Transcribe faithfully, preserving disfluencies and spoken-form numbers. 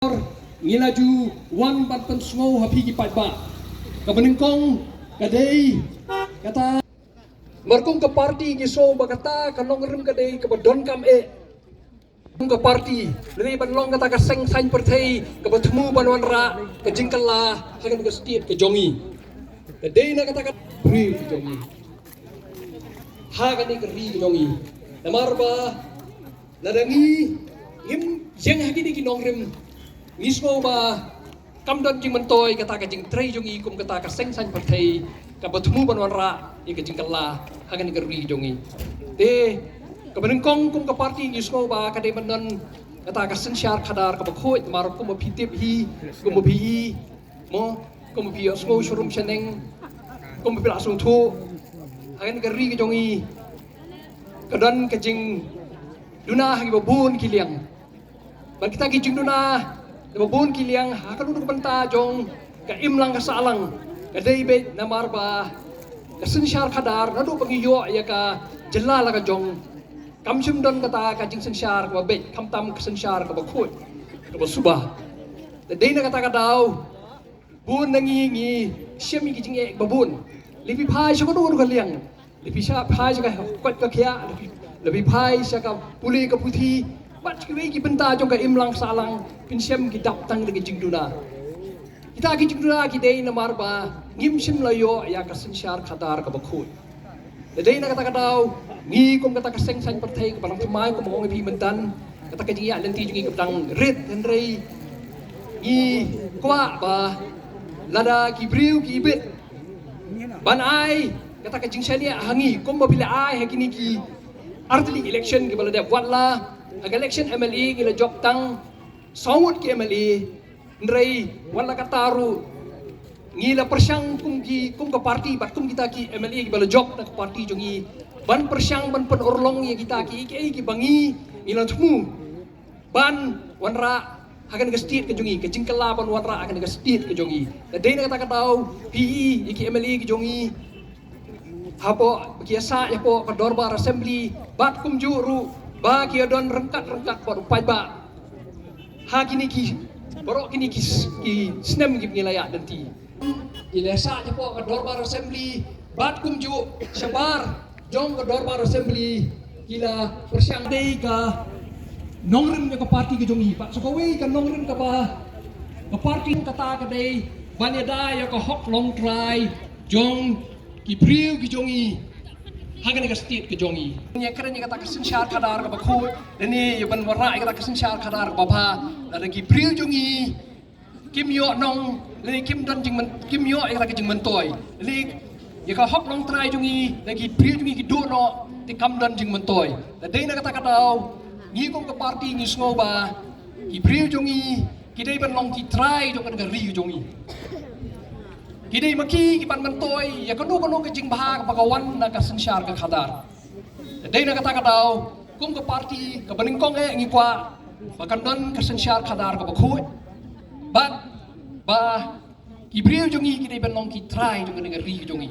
Ngi la ju wan ban pynsngew ha phi ki paidbah. Kaba nyngkong ka dei kata, namar kum ka party ngi sngew ba kata ka nongrim ka dei kaba donkam eh. Kum ka party, lane ban long kata ka seng saiñ pyrthei kaba thmu ban wanrah ka jingkylla ha kane ka state ka jong ngi. Ka dei na kata ka ri ka jong ngi. Ha kane ka ri ka jong ngi. Namar ba lada ngi ngim ïeng ha kine ki nongrim, ngi sngew ba kam don jingmyntoi kata ka jingtrei jong ngi kum kata ka seng saiñ pyrthei kaba thmu ban wanrah ïa ka jingkylla ha kane ka ri jong ngi. Te kaba nyngkong kum ka party ngi sngew ba ka dei ban don kata ka synshar khadar kaba khuid, namar kumba phi tip hi, kumba phi i, mo, kumba phi ïohsngew sharum shaneng, kumba phi la sngewthuh, ha kane ka ri ka jong ngi ka don ka jingduna ha kiba bun ki liang. Bad kita ki jingduna kiba bun ki liang ha ka dei ka bynta jong ka imlang ka sahlang, ka dei beit namar ba ka synshar khadar naduh ba ngi ïoh ïa ka jylla la ka jong, kam shym don kata ka jingsynshar kaba beit, khamtam ka synshar kaba khuid, kaba suba. Te dei na kata ka daw bun na ngi ngi shem ïa ki jingeh ba bun. Lada phi phai sha kano kano ka liang, lada phi sha phai sha ka koit ka khiah, lada phi, lada phi phai sha ka pule ka puthi, bad kiwei ki bynta jong ka imlang sahlang, phin shem ki dap tang da ki jingduna. Kita ki jingduna ki dei namar ba ngim shym la ïoh ïa ka synshar khadar kaba khuid. Te dei na kata ka daw ngi kum kata ka seng saiñ pyrthei kaba nang thymmai, kum ong ïa phi mynta, kata ka jingïaid lynti jong ngi kaba dang rit, hynrei ngi kwah ba lada ki briew ki ibit ban ai kata ka jingshaniah ha ngi kumba phi la ai ha kine ki artylli election kiba la dep. Wat la ha ka election M L A ngi la jop tang saw ngut ki M L A, hynrei wat la katta ruh ngi la pyrshang kum ki, kum ka party bad kum kita ki M L A kiba la jop na ka party jong ngi ban pyrshang ban pynurlong ïa kita ki, ki, kiba ngi, ngi la thmu ban wanrah ha kane ka state ka jong ngi, ka jingkylla ban wanrah ha kane ka state ka jong ngi. Te dei na kata ka daw phi i ïa ki M L A ki jong ngi hapoh, ba ki ïa sah hapoh ka dorbar assembly bad kumjuh ruh ba ki ïa don ryngkat ryngkat bad u paidbah ha kine ki, baroh kine ki s-, ki snem kiba ngi la ïaid lynti. Ki la sah hapoh ka dorbar assembly bad kumjuh shabar jong ka dorbar assembly ki la pyrshang. Dei ka nongrim ka party ka jong ngi, bad sa kawei ka nongrim kaba ka party kata ka dei ban ïada ïa ka hok longtrai jong ki briew ki jong ngi ha kane ka state ka jong ngi. Ngi kren ïa kata ka synshar khadar kaba khuid, lane ïa ban wanrah ïa kata ka synshar khadar kaba bha. Lada ki briew jong ngi kim ïoh nong, lane kim don jingmyn-, kim ïoh ïa kata ka jingmyntoi, lane ïa ka hok longtrai jong ngi, lane ki briew jong ngi ki duh noh, te kam don jingmyntoi. Te dei na kata ka daw ngi kum ka party ngi sngew ba ki briew jong ngi ki dei ban long ki trai jong kane ka ri jong ngi. Ki dei ma ki ki ban myntoi ïa kano kano ka jingbha kaba ka wan na ka synshar ka khadar. Te dei na kata ka daw kum ka party kaba nyngkong eh ngi kwah ba kan don ka synshar khadar kaba khuid, bad ba ki briew jong ngi ki dei ban long ki trai jong kane ka ri jong ngi.